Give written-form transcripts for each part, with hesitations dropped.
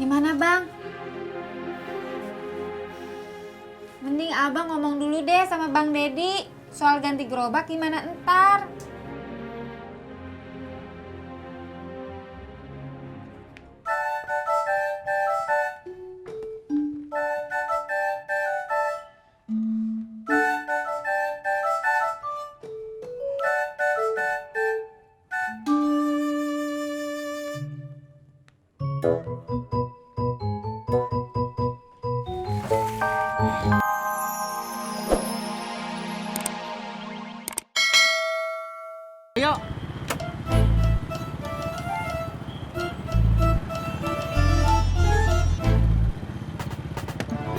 Gimana bang? Mending abang ngomong dulu deh sama Bang Dedi. Soal ganti gerobak gimana entar? Ayo.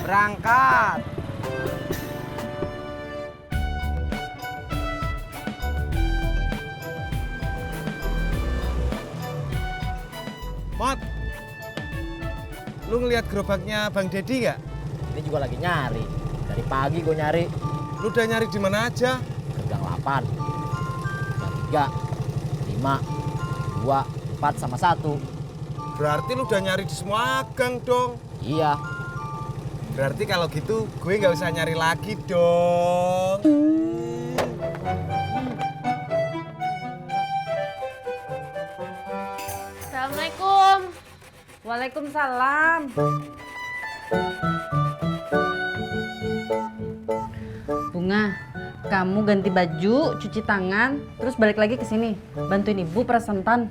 Berangkat. Mot, lu ngeliat gerobaknya Bang Dedi gak? Ini juga lagi nyari. Dari pagi gue nyari. Lu udah nyari di mana aja? Gang 8. Gang 3, 5, 2, 4 sama 1. Berarti lu udah nyari di semua gang dong. Iya. Berarti kalau gitu gue nggak usah nyari lagi dong. Assalamualaikum. Waalaikumsalam. Bunga, kamu ganti baju, cuci tangan, terus balik lagi ke sini. Bantuin ibu presentan.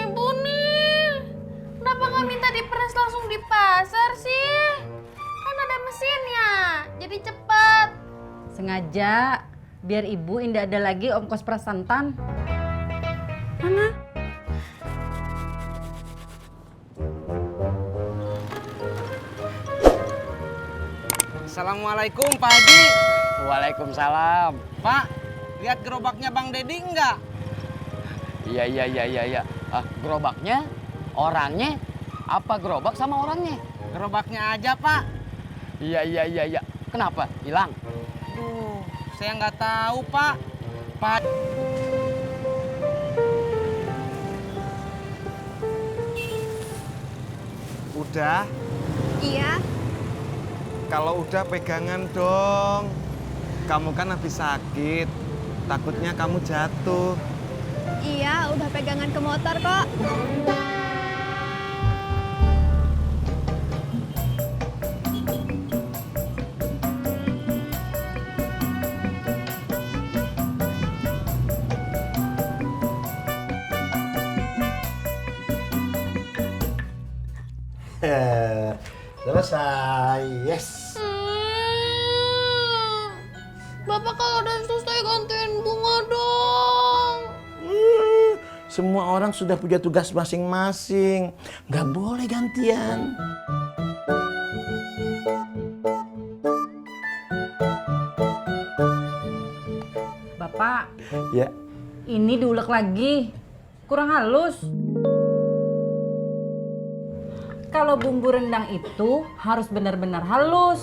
Ibu nih, kenapa nggak minta diperas langsung di pasar sih? Kan ada mesinnya, jadi cepat. Sengaja, biar ibu tidak ada lagi ongkos presentan. Mana? Assalamualaikum Pak Haji. Waalaikumsalam. Pak, lihat gerobaknya Bang Dedi enggak? Iya. Gerobaknya, orangnya, apa gerobak sama orangnya? Gerobaknya aja Pak. Iya. Kenapa? Hilang? Duh, saya nggak tahu Pak. Pak. Udah? Iya. Kalau udah pegangan dong. Kamu kan habis sakit. Takutnya kamu jatuh. Iya, udah pegangan ke motor kok. Selesai, yes. Bapak kalau udah selesai gantiin bunga dong. Semua orang sudah punya tugas masing-masing. Nggak boleh gantian. Bapak, Ya, ini diulek lagi. Kurang halus. Kalau bumbu rendang itu harus benar-benar halus.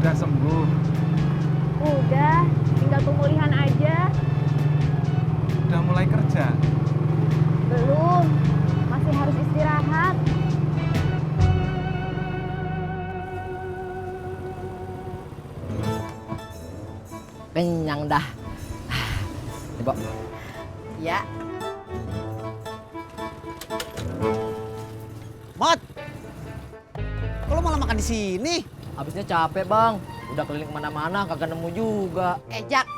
Udah sembuh. Udah, tinggal pemulihan aja. Udah mulai kerja. Belum, masih harus istirahat. Kenyang dah. Ibu. Ya. Mot. Kok lo malah makan di sini? Habisnya capek, Bang. Udah keliling kemana-mana, kagak nemu juga. Jak,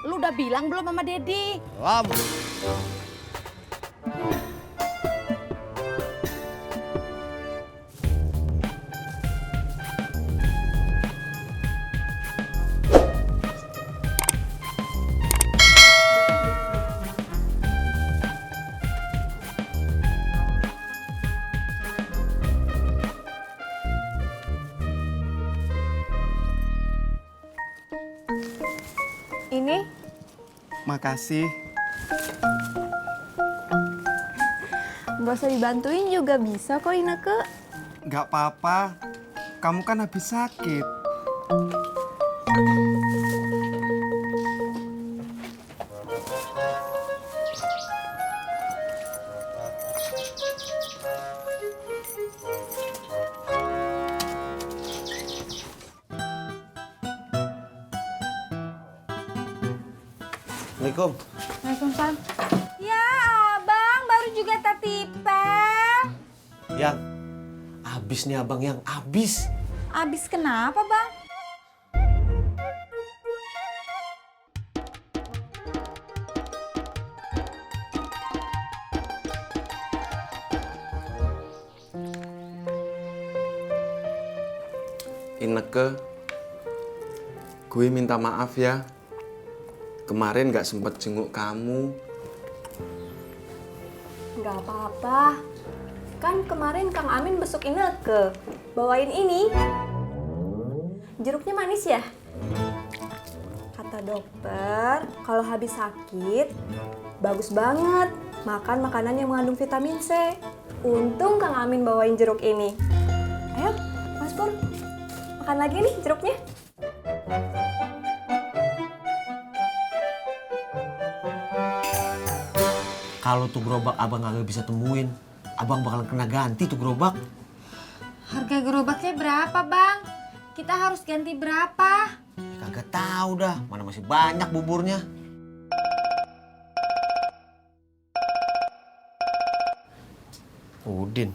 lu udah bilang belum sama Dedi? Wah. Makasih. Nggak usah dibantuin juga bisa kok, Ineke. Nggak apa-apa. Kamu kan habis sakit. Assalamualaikum. Waalaikumsalam. Ya, abang baru juga tertipe. Yang abis nih abang, yang abis. Abis kenapa, bang? Ineke, gue minta maaf ya. Kemarin nggak sempet jenguk kamu. Nggak apa-apa. Kan kemarin Kang Amin besok Ineke. Bawain ini. Jeruknya manis ya? Kata dokter, kalau habis sakit, bagus banget makan makanan yang mengandung vitamin C. Untung Kang Amin bawain jeruk ini. Ayo, Mas Pur, makan lagi nih jeruknya. Kalau tuh gerobak abang nggak bisa temuin, abang bakal kena ganti tuh gerobak. Harga gerobaknya berapa, bang? Kita harus ganti berapa? Kagak tahu dah, mana masih banyak buburnya. Udin.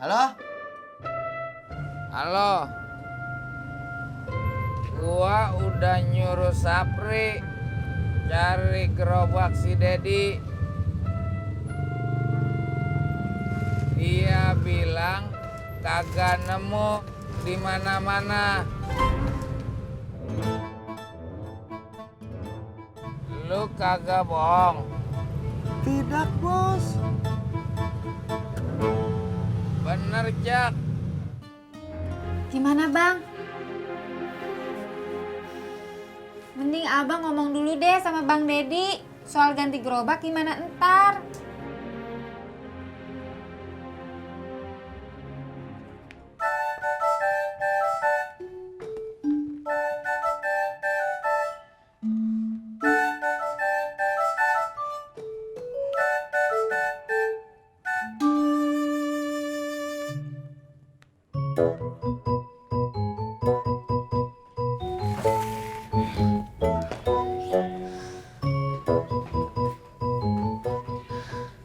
Halo? Halo. Gua udah nyuruh Sapri cari gerobak si Dedi. Dia bilang kagak nemu di mana-mana. Lu kagak bohong. Tidak, Bos. Bener, Jak. Gimana, bang? Mending abang ngomong dulu deh sama Bang Dedi. Soal ganti gerobak gimana entar?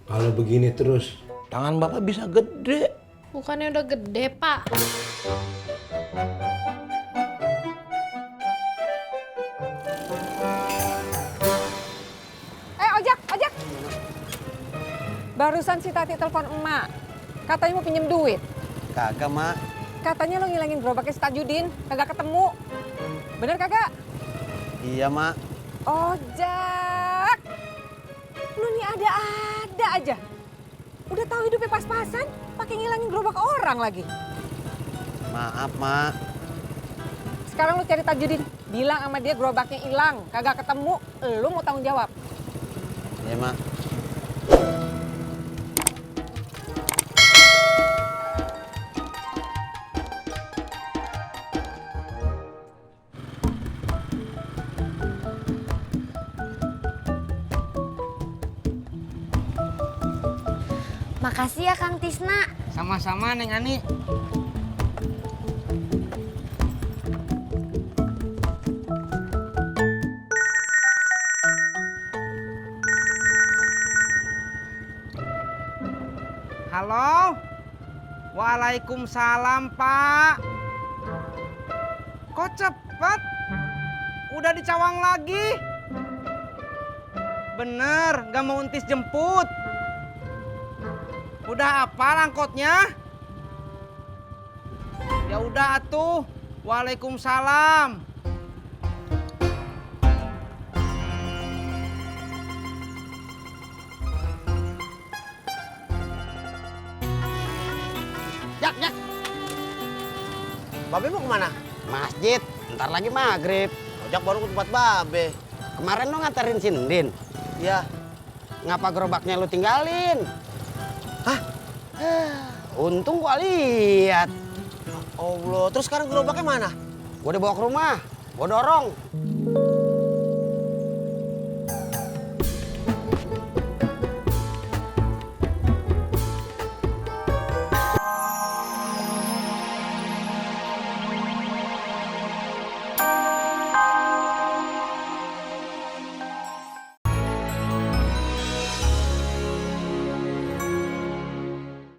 Kalau begini terus, tangan bapak bisa gede. Bukannya udah gede, Pak? Ojak. Barusan si Tati telepon emak. Katanya mau pinjem duit. Kagak, Mak. Katanya lo ngilangin gerobaknya si Tajudin. Kagak ketemu. Bener kagak? Iya, Mak. Ojak. Lu nih ada-ada aja. Udah tahu hidupnya pas-pasan, pakai ngilangin gerobak orang lagi. Maaf, Mak. Sekarang lu cari Tajudin. Bilang sama dia gerobaknya hilang. Kagak ketemu. Lu mau tanggung jawab. Iya, Mak. Makasih ya Kang Tisna. Sama-sama, Neng Ani. Halo. Waalaikumsalam, Pak. Kok cepet? Udah di Cawang lagi? Bener, gak mau entis jemput. Udah apa angkotnya? Ya udah atuh. Waalaikumsalam. Jak. Babe mau kemana? Masjid, ntar lagi maghrib. Ojak baru ke tempat Babe. Kemarin lo nganterin si Nendin. Ya, Ngapa gerobaknya lu tinggalin? Hah? Untung gua lihat. Allah, terus sekarang gerobaknya mana? Gua dibawa ke rumah. Gua dorong.